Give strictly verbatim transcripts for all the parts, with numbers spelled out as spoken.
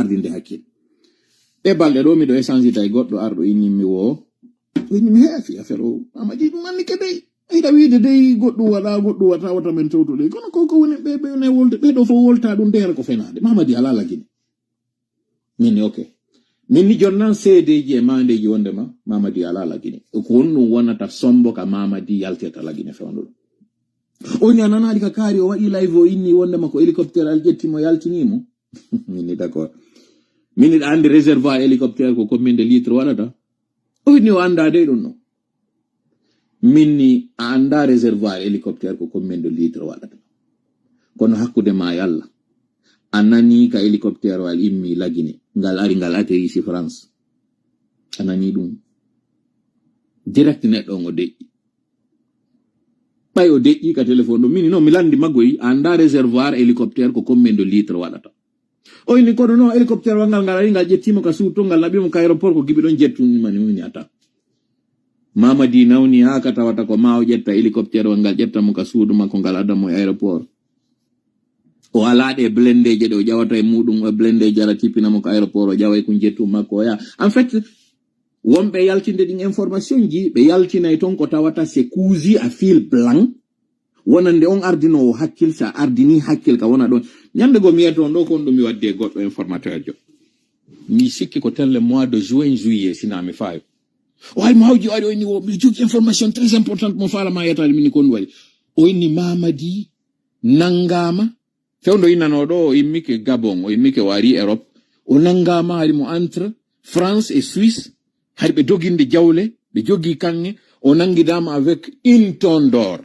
ardinde hakkil. Ɗe balɗe ɗo miɗo échange tay goɗɗo arɗo inni mi wo. Inni mi heefi affaire o. Amadi ɗum anni ke dey. Hiɗa wiide dey goɗɗum waɗa, goɗɗum waɗa, wata men tawto dey. Kono ko, ko woni ɓe, ɓe ne wolde, ɓe ɗo fof wolta ɗum dey hara ko fenaade. Mamadi ala lagine. Min ni, ok. Min ni jonnan seedeeji e maandeeji wonde ma, Mamadi ala lagine. Ko honɗum wonata sombo ka Mamadi yaltirta lagine fewndo ɗum? O ni a nanaali ka kaari o waɗi live o inni wonde ma ko hélicoptère al ƴetti mo yaltini mo. Min ni d'accord. Min ni ɗa andi réservoir hélicoptère ko combien de litre waɗata? O ni o anndaa dey ɗum non. Min ni a anndaa réservoir hélicoptère ko combien de litre waɗata. Kono hakkunde ma e Allah, a nanii ka hélicoptère o al immi lagine, ngal ari ngal atterri si France. A nanii ɗum. Direct neɗɗo on o deƴƴi. Ɓay o deƴƴi ka téléphone ɗum, min ni non mi landi maggoyi, a anndaa réservoir hélicoptère ko combien de litre waɗata. O inni kono non hélicoptère wal ngal ngal ari ngal ƴetti mo ka suudu ton ngal naɓi mo ka aéroport ko gibi ɗon jettu ni mani mini ata. Mamadi nawni haa ka tawata ko ma o ƴetta hélicoptère wal ngal ƴetta mo ka suudu makko ngal adda mo e aéroport. O alaa ɗe blendeeje ɗe o ƴawata e muɗum o blendeeje ara tippina mo ka aéroport o ƴawa e kun jettu makko o yaha. En fait, wonɓe yaltinde ɗin information ji, ɓe yaltinay ton ko tawata c'est cousu à fil blanc. Wonande on ardinoowo hakkil, sa ardini hakkil ka wona ɗon. Ñande goo mi yeto on ɗo ko on ɗum mi waddi e goɗɗo informateur jo. Mi sikki ko tel le mois de juin, juillet, sina mi faayo. O hay mo hawji o ari o inni wo, mi jogi information très importante mo faala ma yetaade min ko on waɗi. O inni Mamadi nangama. Fewndo innanoo ɗo o immike Gabon, o immike o ari Europe. O nangama hari mo entre France et Suisse. Hari ɓe doginde jawle, ɓe jogi kanŋe. O nangidama avec une tonne d'or.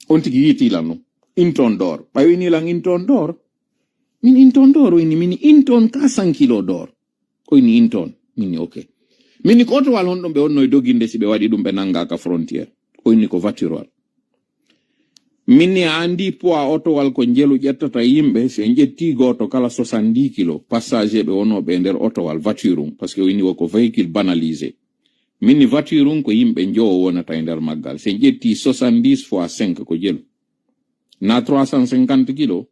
On tigi yiiti lan ɗum. Une tonne d'or. Ɓay o inni lan une tonne d'or. Min une tonne d'or, o inni min une tonne quatre cents kilos d'or. O inni une tonne. Min ni ok. Min ni ko otowal honɗum ɓe wonno e doginde si ɓe waɗi ɗum ɓe nanga ka frontière. O inni ko voiturewal. Min ni a andi poids otowal ko njelu ƴettata yimɓe, si en ƴetti gooto kala soixante-dix kilos, passager ɓe wonooɓe e nder otowal, voiture um, parce que o inni wo ko véhicule banalisé. Min ni voiture um ko yimɓe njowo wonata e nder maggal. Si en ƴetti soixante-dix fois cinq ko jelu. Na trois cent cinquante kilos.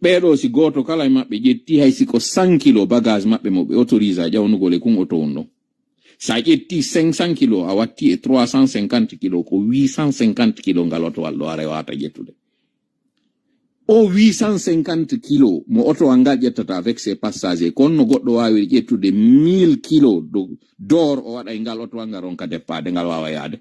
Ɓee ɗoo si gooto kala e maɓɓe ƴetti hay si ko cent kilos bagage maɓɓe mo ɓe autorise a ƴawnugol e kun oto on ɗon. Sa ƴetti cinq cents kilos a watti e trois cent cinquante kilos ko huit cent cinquante kilos ngal otowal ɗo a rewata ƴettude. O huit cent cinquante kilos mo otowal ngal ƴettata avec ses passagers, kono no goɗɗo waawi ƴettude mille kilos do, d'or o waɗa e ngal otowal ngal ronka deppaade ngal waawa yaade.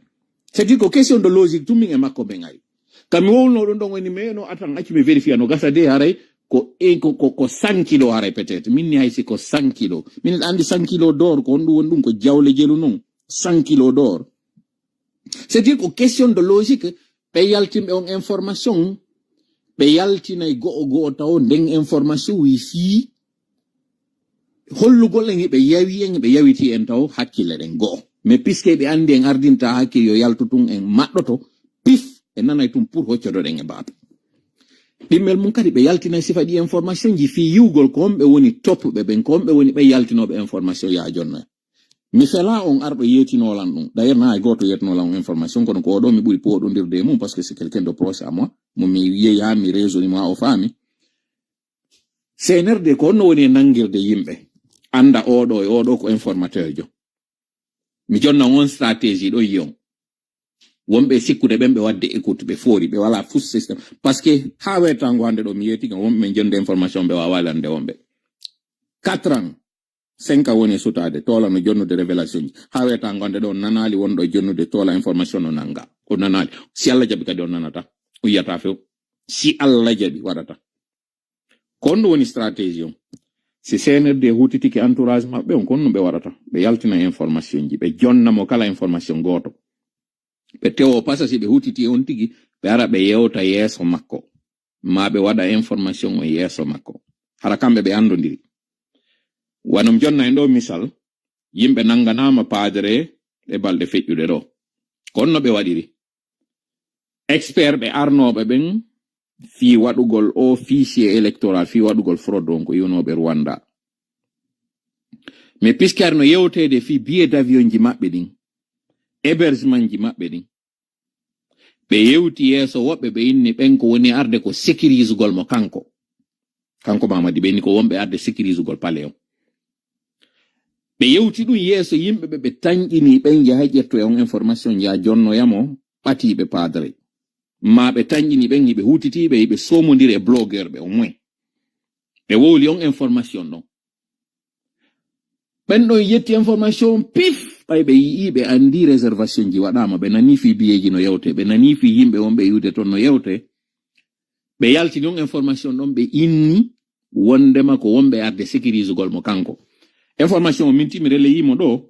C'est-à-dire ko question de logique tun min e makko ɓen ari. Ka mi wowluno ɗum ɗon woni mais no atan accu mi vérifier no gasa de haray ko e ko ko, ko cent kilos haray peut-être. Min ni hay si ko cent kilos. Min andi cent kilos d'or ko honɗum woni ɗum ko jawle jelu non. Cent kilos d'or. C'est-à-dire ko question de logique ɓe yaltinɓe on information ɓe yaltinay go'o go'o taw nden information wi fii hollugol en hiɓe yawi en hiɓe yawiti en taw hakkille ɗen go'o mais puisque ɓe andi en ardinta hakkille yo yaltu tun en maɗɗoto pif e nanay tun pour hoccodoɗen e baabe ɗimmel mum kadi ɓe yaltinay sifa ɗi information ji fii yiwgol ko honɓe woni toppuɓe ɓen ko honɓe woni ɓe yaltinoɓe information ya jonnoya mi fela on arɗo yeetinolan ɗum d'ailleurs na hay gooto yeetinolan on information kono ko oɗo mi ɓuri pooɗodirde e mum parce que c'est quelqu'un de proche à moi mo mi yeeyi ha mi raisoni mo ha o faami C N R D ko honno woni e nangirde yimɓe annda oɗo e oɗo ko informateur jo mi jonna on stratégie ɗo yiyon wonɓe sikkude ɓen ɓe wadde écoute ɓe foori ɓe wala fus système parce que ha wertango hannde ɗo mi yeeti kam wonɓe men jonde information ɓe wawa lande wonɓe quatre ans cinq ans woni e sutaade toola no jonnude révélation ji ha wertango hannde ɗo nanali wonɗo e jonnude toola information no nanga o nanali si allah jaɓi kadi on nanata o yiyata few si allah jaɓi waɗata Ko honɗum woni stratégie on? Si C N R D huutitike entourage maɓɓe on, ko honɗum ɓe waɗata? Ɓe yaltina information ji, ɓe jonna mo kala information gooto. Ɓe tewo pasa si ɓe huutiti on tigi, ɓe ara ɓe yewta yeeso makko. Maa ɓe waɗa information on yeeso makko. Hara kamɓe ɓe anndondiri. Wano mi jonna en ɗoo misal, yimɓe nannganaama paadere e balɗe feƴƴuɗe ɗoo. Ko honno ɓe waɗiri? Expert ɓe arnooɓe ɓen fii waɗugol oo fichier électoral, fii waɗugol fraude on ko iwnooɓe Rwanda. Mais puisque arno yewteede fii billet d'avion ji maɓɓe ɗin, hébergement ji maɓɓe ɗin, ɓe yewti yeeso woɓɓe ɓe inni ɓen ko woni arde ko sécurisugol mo kanko. Kanko Mamadi ɓe ni ko wonɓe arde sécurisugol palais on. Ɓe yewti ɗum yeeso yimɓe ɓe, ɓe tanƴini ɓen, yaha ƴettoya on information, yaha jonnoya mo ɓatiiɓe padre. Ma ɓe tanƴini ɓen, hiɓe hutitiiɓe, hiɓe somondiri e blogueur ɓe au moins. Ɓe wowli on information ɗon. Ɓen ɗon yetti information pif, ɓay ɓe yi'i, ɓe andi réservation ji waɗaama, ɓe nani fii biyeeji no yewte, ɓe nani fii yimɓe wonɓe iwde ton no yewte. Ɓe yaltini on information ɗon, ɓe inni wondema ko wonɓe arde sécurisugol mo kanko. Information o minti mi releyii mo ɗo,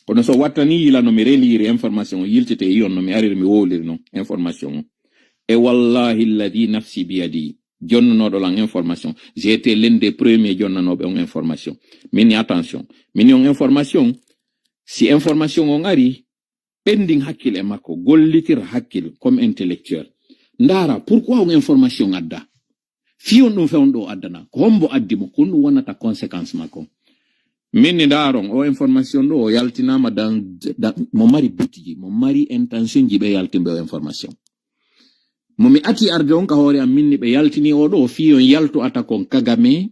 kono so wattani yila no mi reliri information o yiltete e yi'on no mi ariri mi wowliri non information o. E wallahi alladhi nafsi biyadi, jonnanooɗo lan information. J'étais l'un des premiers jonnanooɓe on information. Min ni attention. Min ni on information, si information on ari, ɓendin hakkil e makko, gollitir hakkil comme intellectuel. Ndaara, pourquoi on information adda? Fii on ɗum fewndo o addana, ko hombo addi mo, ko ɗum wonata conséquence makko. Min ni ndaaron, o information ɗo o yaltinaama dan, dan, mo mari butiji, mo mari intention ji ɓe yaltinɓe o information. Mo mi ati arde on ka hoore am, min ni ɓe yaltini o ɗo, fii on yaltu ata kon Kagame,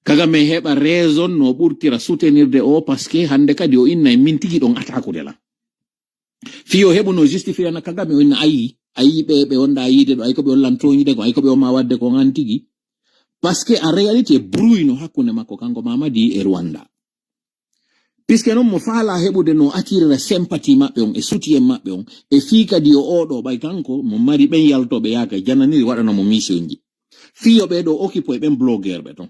Kagame heɓa raison no ɓurtira soutenirde o, parce que hande kadi o inna e min tigi ɗon atakude lan. Fii o heɓuno justifiana Kagame, o inna ayi, ayi ɓe, ɓe wonda yiide ɗo, ayi ko ɓe on lan tooñude ko, ayi ko ɓe on ma wadde ko on an tigi. Parce que en réalité, bruit no hakkunde makko kanko Mamadi e Rwanda. Puisque non mo faala heɓude no attirira sympathie maɓɓe on e soutien maɓɓe on, e fii kadi o oɗo ɓay kanko mo mari ɓen yaltoɓe yaaka e jananiri waɗana mo mission ji. Fii yo ɓe ɗo occupe e ɓen blogueur ɓe ton.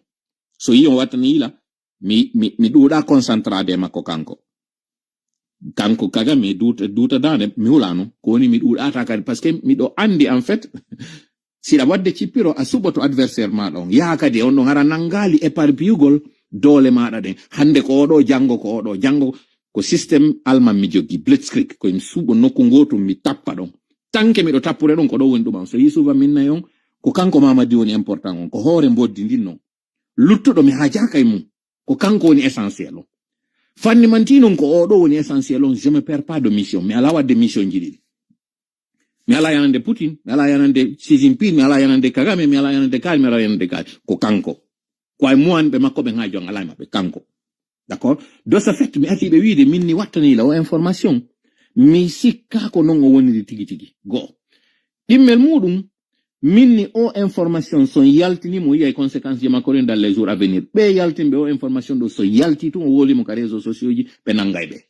So yi on wattani yila, mi, mi, mi ɗuuɗa concentrade e makko kanko. Kanko Kagame duuta, duuta daande, mi hulano. Ko woni mi ɗuuɗata kadi, parce que miɗo andi en fait, siɗa wadde cippiro a suɓoto adversaire maɗa on. Yaha kadi on ɗon hara nangali éparpillugol doole maɗa ɗen. Hande ko oɗo, jango ko oɗo, jango ko système Alman mi joggi, Blitzkrieg, ko mi suɓo nokku ngotu mi tappa ɗon. Tanke miɗo tappude ɗon ko ɗo woni ɗum am. So yi suufa min nayi on, ko kanko Mamadi woni important on, ko hoore mboddi ndin non. Luttuɗo mi haajaka e mum, ko kanko woni essentiel on. Fanni manti non ko oɗo woni essentiel on, je me perds pas de mission. Mi ala wadde mission ji ɗiɗi. Mi ala yanande Putin, mi ala yanande Xi Jinping, mi ala yanande Kagame, mi ala yanande Kari, mi ala yanande Kari. Ko kanko. Ko ay muwanɓe makko ɓen haaju an ala e maɓɓe, kanko. D'accord? De ce fait, mi ati ɓe wiide min ni wattani la o information. Mi sikka ko non o woniri tigi tigi. Go. Ɗimmel muɗum, min ni o information son yaltini mo yi'ay conséquence ji makko ɗen dans les jours à venir. Ɓe yaltinɓe o information ɗo so yalti tun o woli mo ka réseaux sociaux ji ɓe nangay ɓe.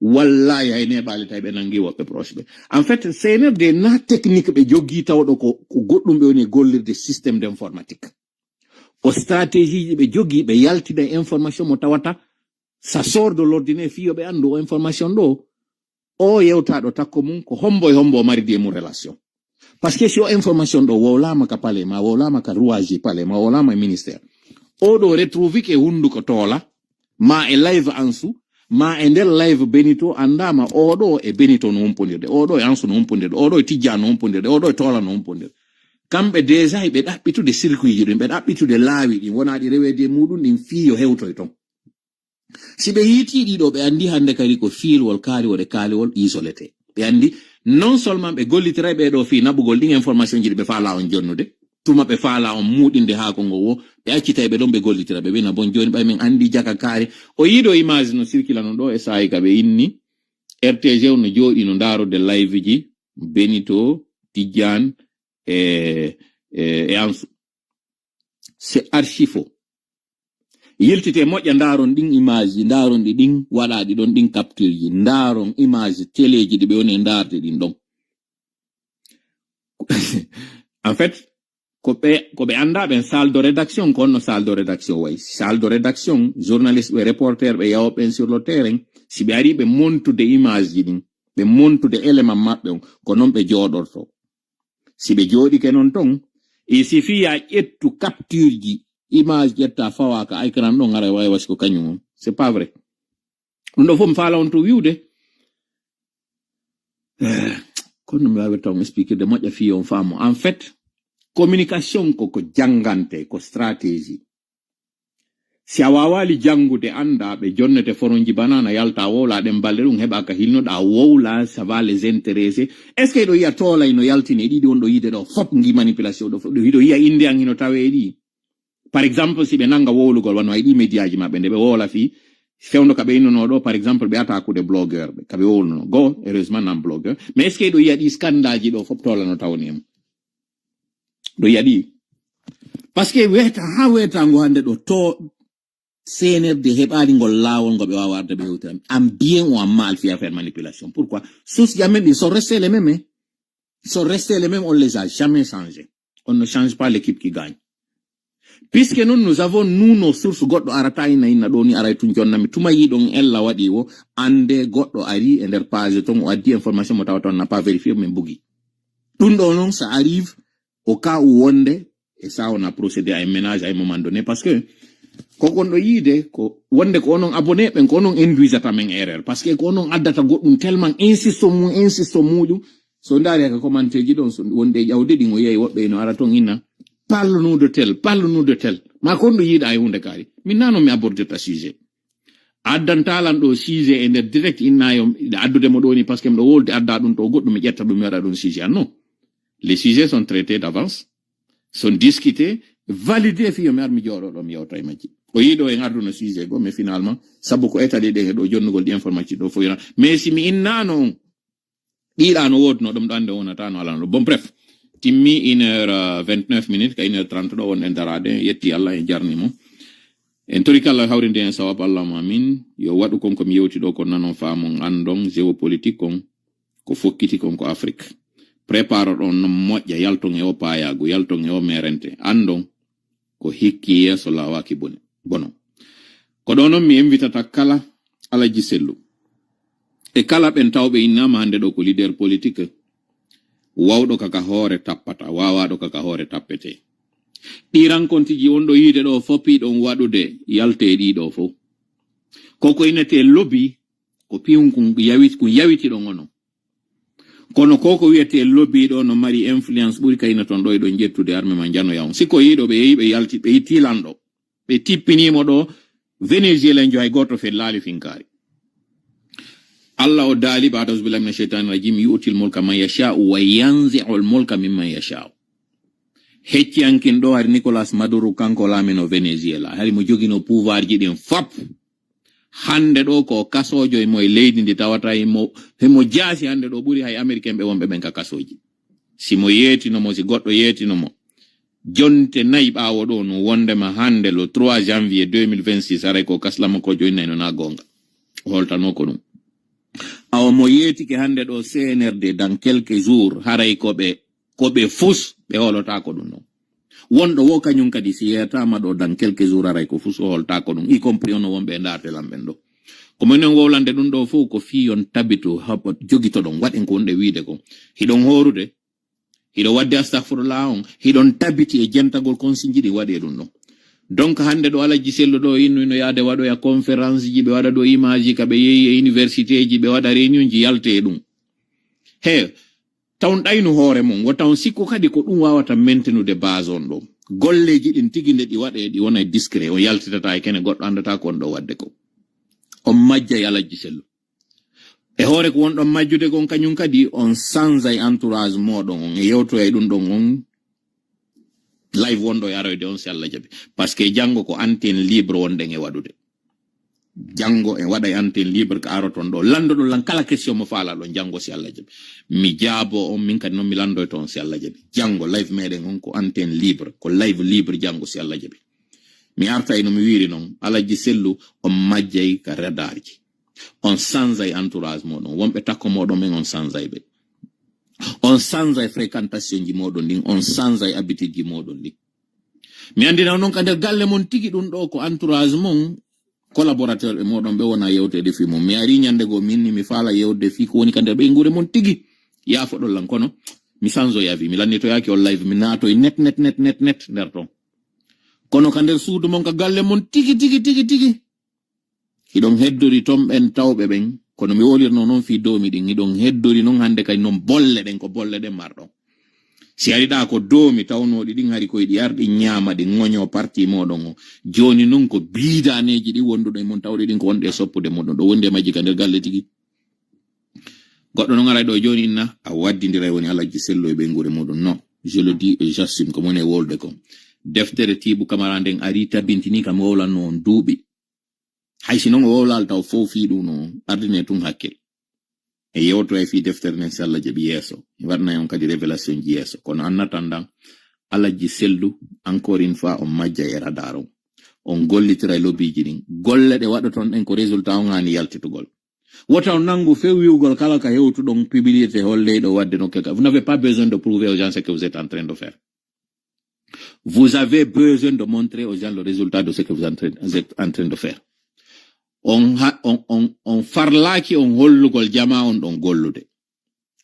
Wallahi hay neɓali tawi ɓe nangi woɓɓe proche ɓe. En fait, C N R D na technique ɓe joggi tawɗo ko, ko goɗɗum ɓe woni e gollirde système d'informatique. Ko stratégie ji ɓe joggi ɓe yaltina information mo tawata ça sort de l'ordinaire fii yo ɓe anndu o information ɗo. O yewtaɗo takko mum ko hombo e hombo o maridi e mum relation. Parce que si o information ɗo wowlama ka palais ma, wowlama ka rouage palais ma, wowlama e ministère. O ɗo retrouve ke hunduko tola, ma e live Ansu, ma e nder live Benito, andama o ɗo e Benito no humpondirde, o ɗo e Ansu no humpondirde, o ɗo e Tijja no humpondirde, o ɗo e Tola no humpondirde. Kamɓe déjà ɓe ɗaɓɓitude circuit ji ɗin, ɓe ɗaɓɓitude laawi ɗin, wona ɗi rewede e muɗum ɗin fii yo hewtoy ton. Si ɓe yiiti ɗiɗo, ɓe andi hande kadi ko fiilwol kaariwol e kaaliwol isolete. Ɓe andi non seulement ɓe gollitiray ɓe ɗo fii naɓugol ɗin information ji ɗi ɓe faala on jonnude, tuma ɓe faala on muɗinde haa ko ngo wo, ɓe accitay ɓe ɗon ɓe gollitira ɓe ɓina bon joni ɓay min andi jaka kaari. O yiɗo image no circula no ɗo e saayi ka ɓe inni R T G no jooɗi no ndaarode live ji Benito, Tijjan e, e, e Ansu. C'est archi faux. Yiltite moƴƴa ndaaron ɗin image ji, ndaaron ɗi ɗin waɗaɗi ɗon ɗin capture ji, ndaaron image télé ji ɗi ɓe woni e ndaarde ɗin ɗon. En fait, ko ɓe, ko ɓe annda ɓen salle de rédaction, ko honno salle de rédaction wayi. Salle de rédaction, journaliste ɓe, reporter ɓe, yawoɓe ɓen sur le terrain, si ɓe ari ɓe montude image ji ɗin, ɓe montude élément maɓɓe on, ko non ɓe jooɗorto. Si ɓe jooɗike non ton, il suffit ya ƴettu capture ji, image ƴetta fawa ka écran ɗon, haray way wasi ko kañum on. C'est pas vrai. Ɗum ɗo fof mi faala on to wi'ude. Eh, kono mi waawirta on expliquer de moƴƴa fii on faamu. En fait, communication ko, ko janngante, ko stratégie. Si a waawaali janngude, anndaa, ɓe jonnete foronji banaana, yalta wowla ɗen balɗe, ɗum heɓa ka hilnoɗaa, wowla, ça va les intéresser. Est-ce que hiɗo yi'a toolay no yaltini e ɗiɗi wonɗo yiide ɗo, fop ngi manipulation ɗo, fop ɗo, hiɗo yi'a innde an hino tawe e ɗi. Par exemple, si ɓe nanga wowlugol, wano ay ɗi médiaji maɓɓe, nde ɓe wowla fii, fewndo ka ɓe innuno ɗo, par exemple, ɓe attaquude blogueur ɓe, ka ɓe wowluno. Go, heureusement, nan blogueur. Mais est-ce que hiɗo yi'a ɗi skandaji ɗo, fop toola no tawni e mum? Ɗo yi'a ɗi. Parce que weeta, ha weeta ngo hannde ɗo, to C N R D heɓaali ngol laawol ngo ɓe waawa arde ɓe hewtira. En bien ou en mal, fii affaire manipulation. Pourquoi? Source ji amen ɗin sont restés les mêmes, hein. Sont restés les mêmes, on les a jamais changés. On ne change pas l'équipe qui gagne. Puisque nous, nous avons, nous, nos sources, goɗɗo arata inna inna ɗo ni, aray tun jonnami. Tuma yiɗon ella waɗi wo, ande goɗɗo ari e nder page ton, o addi information mo tawata on n'a pas vérifié, min bugi. Ɗum ɗo non, ça arrive au cas où wonde, et ça, on a procédé à un ménage à un moment donné, parce que ko kon ɗo yiide, ko wonde ko onon abonné ɓen, ko onon induisata men erreur, parce que ko onon addata goɗɗum tellement insiste mum, insiste muɗum, so ndaari haka commentaire ji ɗon, so wonde e ƴawde ɗin, o yehi woɓɓe ino ara ton inna, parle-nous de tel, parle-nous de tel, ma kon ɗo yiiɗa e hunde kaari, min nano mi abordeta sujet. Addanta lan ɗo sujet e nder direct inna yo addude mo ɗo ni, parce que miɗo wolde adda ɗum to goɗɗum, mi ƴetta ɗum, mi waɗa ɗum sujet an. Non. Les sujets sont traités d'avance, sont discutés, validés, fii yo mi ar mi jooɗo ɗo, mi yewta e majji. O yiɗo en arduno sujet go, mais finalement, sabu ko état ɗen e ɗo jonnugol ɗi information ɗo fof yona. Mais si mi innano on, ɗiɗa no woodno ɗum ɗo ande wonata no alano ɗo. Bon, bref, timmi une heure, euh, vingt-neuf minutes, ka une heure trente ɗo wonɗen daraade, yetti Allah en jarni mo. En tori kala hawrinde en sawab, Allahumma amin. Yo waɗu kon ko mi yewti ɗo, ko nanon, faamon, andon, géopolitique kon, ko fokkiti kon ko Afrik. Prépare ɗon no moƴƴa, yalton e o paayaagu, yalton e o merente, andon, ko hikki yeeso laawaaki bone, bono. Ko ɗo non mi invitata kala Alaji Sellu. E kala ɓen tawɓe innama hande ɗo ko leader politique, wawɗo ka ka hoore tappata, wawaɗo ka ka hoore tappete. Ɗi rankontiji on ɗo yiide ɗo fof piɗon waɗude, yalte e ɗiɗo fof. Ko ko innete lobby, ko piyun kun yawit-, kun yawiti ɗon ono. Kono ko ko wiyete lobby ɗo no mari influence ɓuri ka ina ton ɗo e ɗon ƴettude arme ma janoya on. Si ko yiɗo ɓe yehi ɓe yalti, ɓe itti lanɗo. Ɓe tippinimo ɗo Venezuela en jo hay goto fellaali finkaari. Allah o daali, بعد أعوذ بالله من الشيطان الرجيم، يؤتي الملك من يشاء وينزع الملك ممن يشاء. Hecciyankin ɗo hari Nicolas Maduro kanko laamino Venezuela. Hari mo jogino pouvoir ji ɗin fop. Hande ɗo ko kasoojo e mo e leydi ndi tawata himo, himo jaasi hande ɗo ɓuri hay Americain ɓe wonɓe ɓen ka kasooji. Si mo yeetino mo, si goɗɗo yeetino mo, jonte nayi ɓaawo ɗo no wondema hande le trois janvier deux mille vingt-six, haray ko kaslama ko joyi nayi no na goonga. O holtano ko ɗum. Awa mo yeetike hande ɗo C N R D dans quelques jours, haray ko ɓe, ko ɓe fus, ɓe holotako ɗum ɗon. Wonɗo wo kañum kadi si yeetama ɗo dans quelques jours, haray ko fus o holtako ɗum, y compris ono wonɓe e ndaarte lan ɓen ɗo. Ko minen wowlande ɗum ɗo fof ko fii yon tabitu, haɓa jogitoɗon, waɗen ko wonɗe wiide ko. Hiɗon hoorude, hiɗo wadde astahfirullah on, hiɗon tabiti e jentagol konsinji ɗi waɗi e ɗum ɗon. Donc hande ɗo Alaji Sello ɗo innu ino yaade waɗoya conférence ji, ɓe waɗa ɗo image ji ka ɓe yehi e université ji, ɓe waɗa réunion ji, yalte e ɗum. He, tawon ɗaynu hoore mon, wo tawon sikku kadi ko ɗum wawata maintenude base on ɗo. Golleji ɗin tigi nde ɗi waɗe, ɗi wona e discret, on yaltitata e kene goɗɗo andata ko on ɗo wadde ko. On majjay Alaji Sello. E hoore ko wonɗon majjude kon kañum kadi, on sanzay entourage moɗon, on e yewtoya e ɗum ɗon, on live wonɗo e aroyde on si Allah jaɓi. Parce que janngo ko antenne libre wonɗen e waɗude. Janngo en waɗay antenne libre ka aroton ɗo. Landoɗon lan kala question mo faalaɗon janngo si Allah jaɓi. Mi jaabo on, min kadi non mi landoyto on si Allah jaɓi. Janngo live meɗen on ko antenne libre, ko live libre janngo si Allah jaɓi. Mi arta e no mi wiiri non, Alaji Sellu on majjay ka radar ji. On sanzay entourage moɗon, wonɓe takko moɗon ɓen on sanzay ɓe. On sanzay fréquentation ji moɗon ɗin, on sanzay habitude ji moɗon ɗin. Mi andina on non ka nder galle mon tigi ɗum ɗo ko entourage mon, collaborateur ɓe moɗon ɓe wona yewtede fii mon. Mi ari ñande goo min ni mi faala yewde fii ko woni ka nder ɓeynguure mon tigi. Yaafoɗon lan kono mi sanzoy avis, mi lannitoyaaki on live, mi naatoy net, net, net, net, net nder ton. Kono ka nder suudu mon ka galle mon tigi, tigi, tigi, tigi. Hiɗon heddori ton ɓen tawɓe ɓen, kono mi wolirno non fii doomi ɗin, hiɗon heddori non hande kadi non bolle ɗen, ko bolle ɗen marɗon. Si ari ɗaa ko doomi tawnooɗi ɗin, hari koy ɗi arɗi ñaama, ɗi ŋoñoo parti mooɗon o. Jooni non ko biidaaneeji ɗin wonduɗo e mon, tawɗi ɗin ko wonɗi e soppude mooɗon. Ɗo wondi e majji ka nder galle tigi. Goɗɗo non aray ɗo jooni inna, a waddindiray woni Alhaji Sellu e ɓeynguure muuɗum. Non, je le dis et j'assume, ko moni e wowlude kon. Deftere Tiibu Kamara nden arii tabintinii ka mi wowlanno on duuɓi. Hay si non o wowlaali taw fow fii ɗum non, ardinee tun hakkil. E yewtoyay fii deftere nden si Alla jaɓi yeeso. Mi waɗanay on kadi révélation ji yeeso. Kono annatan ɗan, Alhaji Sellu, encore une fois, on majjay e radar on. On gollitira e lobbyji ɗin. Golle ɗe waɗoton ɗen ko résultat on haani yaltitugol. Wota on nangu few wi'ugol kala ka hewtuɗon publicité holleyɗo waɗde no keka. Vous n'avez pas besoin de prouver aux gens ce que vous êtes en train de faire. Vous avez besoin de montrer aux gens le résultat de ce que vous êtes en train, vous êtes en train de faire. On, ha, on, on, on farlaaki on hollugol jamaa on ɗon gollude.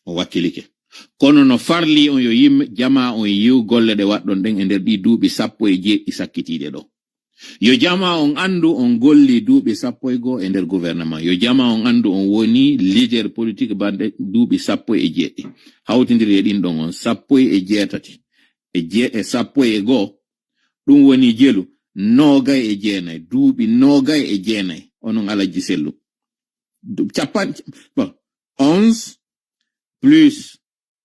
On wakkilike. Kono no farli on yo yim-, jamaa on yi'u golle ɗe waɗɗon ɗen e nder ɗii duuɓi sappo e jeeɗiɗi sakkitiiɗe ɗo. Yo jamaa on anndu on golli duuɓi sappo e go'o e nder gouvernement. Yo jamaa on anndu on woni leader politique bannde duuɓi sappo e jeeɗiɗi. Hawtindiri e ɗin ɗon on sappo e jeetati. E je-, e sappo e go'o. Ɗum woni jelu noogay e jeenay. Duuɓi noogay e jeenay. Onon Alhaji Sellu. Du-, capan-, bon, onze plus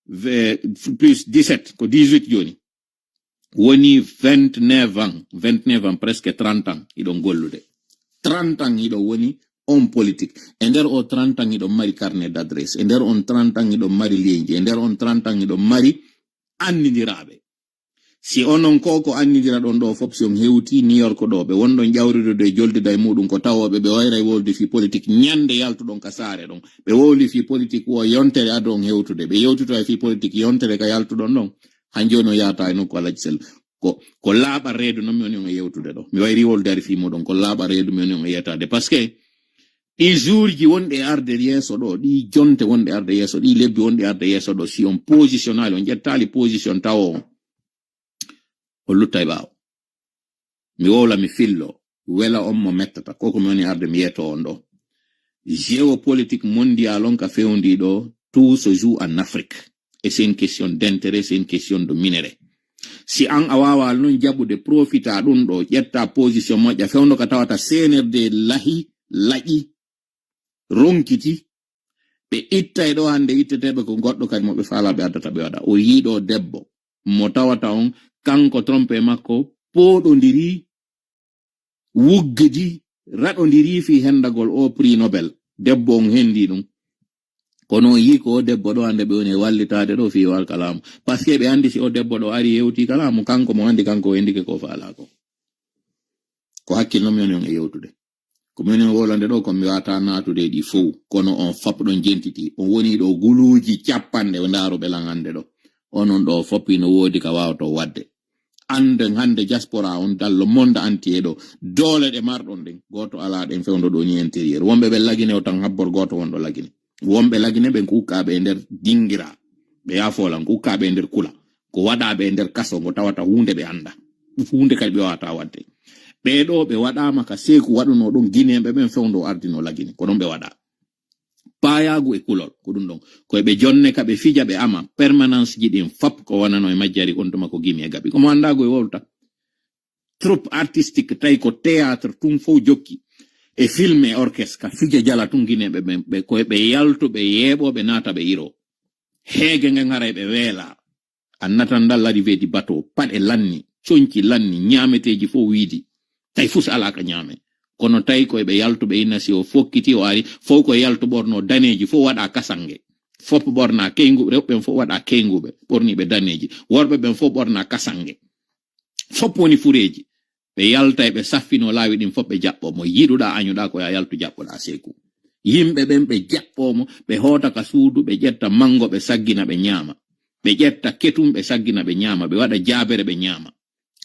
ve-, plus dix-sept, ko dix-huit jooni. Woni vingt-neuf ans, vingt-neuf ans, presque trente ans, hiɗon gollude. Trente ans hiɗon woni on politique. E nder o trente ans hiɗon mari carnet d'adresse. E nder on trente ans hiɗon mari lienji. E nder on trente ans hiɗon mari annindiraaɓe. Si onon ko ko annindira ɗon ɗo fof, si on hewti New York ɗo, ɓe wonɗon ƴawridude e joldude e muɗum ko tawooɓe, ɓe wayray wowlude fii politique ñande yaltuɗon ka saare ɗon. Ɓe wowli fii politique wo yontere ado on hewtude. Ɓe yewtito e fii politique yontere ka yaltuɗon ɗon. Han jooni on yahata e nokku Alhaji Sellu. Ko, ko laaɓa reedu non mi woni on e yewtude ɗo. Mi wayri wowlude ari fii muɗum, ko laaɓa reedu mi woni on e yewtaade. Parce que ɗi jour ji wonɗi e arde yeeso ɗo, ɗi jonte wonɗi e arde yeeso, ɗi lebbi wonɗi e arde yeeso ɗo, si on positionnaali, on ƴettaali position tawo on, on luttay ɓaawo. Mi wowla, mi fillo, wela on mo mettata, ko ko mi woni arde mi yeeto on ɗo. Géopolitique mondial on ka fewndi ɗo, tout se joue en Afrique. Et c'est une question d'intérêt, c'est une question de minerai. Si an a waawaali non jaɓude, profita ɗum ɗo, ƴetta position moƴƴa, fewndo ka tawata C N R D lahi, laƴi, ronkiti, ɓe ittay ɗo hannde itteteeɓe ko goɗɗo kadi mo ɓe faalaa ɓe addata ɓe waɗa. O yi'i ɗo debbo mo tawata on, kanko trompe makko pooɗondiri, wuggidi, raɗondiri fii hendagol o prix Nobel. Debbo on hendi ɗum. Kono on yi'i ko o debbo ɗo hannde ɓe woni e wallitaade ɗo fii o alkalaamu. Parce que ɓe anndi si o debbo ɗo ari hewti kalaamu, kanko mo anndi kanko o hendike ko faalaa ko. Ko hakkil non mi woni on e yewtude. Ko mi woni on wowlande ɗo, ko mi wata naatude e ɗi fow. Kono on fop ɗon jentiti. On woni ɗo guluuji capanɗe o ndaaruɓe lan hannde ɗo. Onon ɗo fop hino woodi ka waawto waɗde. Annden hannde diaspora on dans le monde entier ɗo. Doole ɗe marɗon ɗen. Gooto alaa ɗen fewndo ɗo ni intérieur. Wonɓe ɓe Lagine o tan habbor gooto wonɗo Lagine. Wonɓe Lagine ɓen ko ukkaaɓe e nder dingira. Ɓe yaafoo lan ko ukkaaɓe e nder kula. Ko waɗaaɓe e nder kaso ngo tawata huunde ɓe annda. Huunde kadi ɓe waawata waɗde. Ɓee ɗoo ɓe waɗaama ka seeku waɗunoo ɗon Gineeɓe ɓen fewndo ardinoo Lagine. Ko ɗon ɓe waɗaa. Paayaagu e kulol, ko ɗum ɗon. Ko ɓe jonne ka ɓe fija ɓe ama. Permanence ji ɗin fap ko wonanoo e majjari on tuma ko gimi e gaɓi. Ko mo anndaa go e wowlta. Troupe artistique, tawi ko théâtre tun fow jokki. E film e orchestre, ka fija jala tun Gineeɓe ɓen, ɓe, ko ɓe yaltu, ɓe yeeɓo, ɓe naata, ɓe iro. Heege ngen haray ɓe weela. Annatan dal l'arrivée du bateau, paɗe lanni, conci lanni, ñaameteeji fow wiidi. Tawi fus alaa ka ñaame. Kono tawi ko ɓe yaltu, ɓe inna si o fokkiti, o ari, fow ko yaltu ɓorno daneeji, fow waɗa kasange. Fop ɓorna keyngu, rewɓe ɓen fow waɗa keynguɓe, ɓorni ɓe daneeji. Worɓe ɓen fow ɓorna kasange. Fop woni fureeji. Ɓe yaltay, ɓe saffino laawi ɗin fop, ɓe jaɓɓo mo. Yiɗuɗaa, añuɗaa, ko yaa yaltu jaɓɓoɗaa seeku. Yimɓe ɓen, ɓe jaɓɓo mo, ɓe hoota ka suudu, ɓe ƴetta mango, ɓe saggina, ɓe ñaama. Ɓe ƴetta ketum, ɓe saggina, ɓe ñaama. Ɓe waɗa jaabere, ɓe ñaama.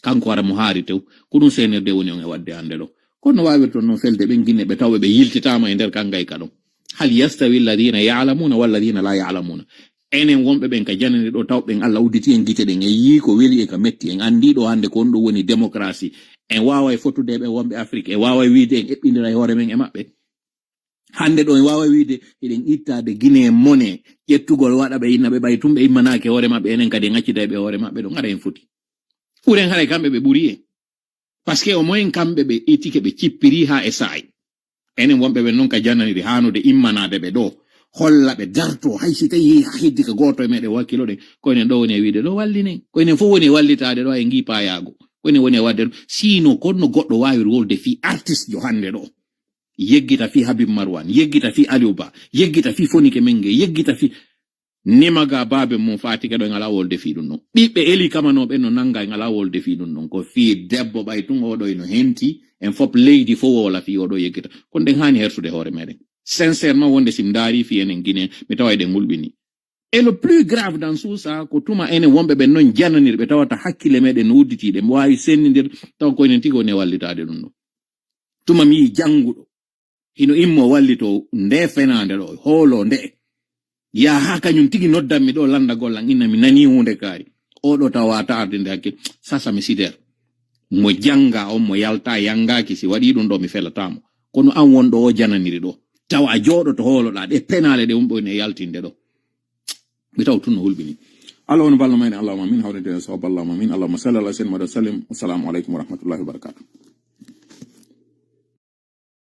Kanko hara mo haari tew. Ko ɗum C N R D woni on e waɗde hannde ɗo. Kono no waawirton non felde ɓen Gine ɓe tawɓe ɓe yiltitaama e nder kangay ka ɗon. Hal yastawi alladhina ya'lamuna walladhina la ya'lamuna. Enen wonɓe ɓen ka janani ɗo, taw ɓen Allah udditi en gite ɗen, en yii ko weli e ka metti, en anndi ɗo hannde ko on ɗum woni démocratie. En waaway fotude e ɓen wonɓe Afrique, en waaway wiide en eɓɓindira e hoore men e maɓɓe. Hannde ɗo en waaway wiide eɗen ittaade Guinée mone ƴettugol waɗa ɓe inna ɓe ɓay tun ɓe immanaaki hoore maɓɓe, enen kadi en accitay ɓe hoore maɓɓe ɗo, hara en foti. Ɓuren haray kamɓe ɓe ɓuri en. Parce que au moins kamɓe ɓe itike ɓe cippiri haa e saa'i. Enen wonɓe ɓen non ka jananiri haanude immanaade ɓe ɗo. Holla ɓe darto hay si tawi haa heddi ka gooto e meɗen wakkilo ɗen. Ko enen ɗo woni e wiide ɗo wallinen. Ko enen fof woni e wallitaade ɗo e ngi paayaago. Ko enen woni e waɗde ɗo. Siino kono goɗɗo waawiri wolde fii artiste jo hannde ɗo. Yeggita fii Habib Marwan, yeggita fii Aliou Ba, yeggita fii Fonike Menge, yeggita fii Nimaga baabe mum Fatike ɗo en alaa wolde fii ɗum ɗon. Ɓiɓɓe Eli Kamano ɓen no nanga en alaa wolde fii ɗum ɗon. Ko fii debbo ɓay tun oɗo ino henti, en fop leydi fof woola fii oɗo yeggita. Kono ɗen haani hersude hoore meɗen. Sincèrement wonde si mi ndaari fii enen Guinée, mi tawa eɗen hulɓini. Et le plus grave dans tout ça, ko tuma enen wonɓe ɓen non jananirɓe tawata hakkille meɗen no udditi, ɗen waawi sennindir, tawa ko enen tigi woni e wallitaade ɗum ɗon. Tuma mi yii jannguɗo hino immo wallito nde fenaande ɗo, hoolo nde. Yaa haa kañum tigi noddanmi ɗo lanndagol lan, inna mi nanii huunde kaari. Oɗo tawa ta ardinde hakkil, sasa mi sider. Mo jannga on, mo yalta yanngaaki, si waɗii ɗum ɗo, mi felataamo. Kono an wonɗo o jananiri ɗo. Tawa a jooɗoto hooloɗaa ɗe penaale ɗe wonɓe woni e yaltinde ɗo. Mi taw tun no hulɓini. Allah on ballo men, Allahumma amin, hawrinde en sawab, Allahumma amin. Allahumma salli ala sayyidina Muhammad wa sallim. Assalamu alaikum wa rahmatullahi wa barakatuh.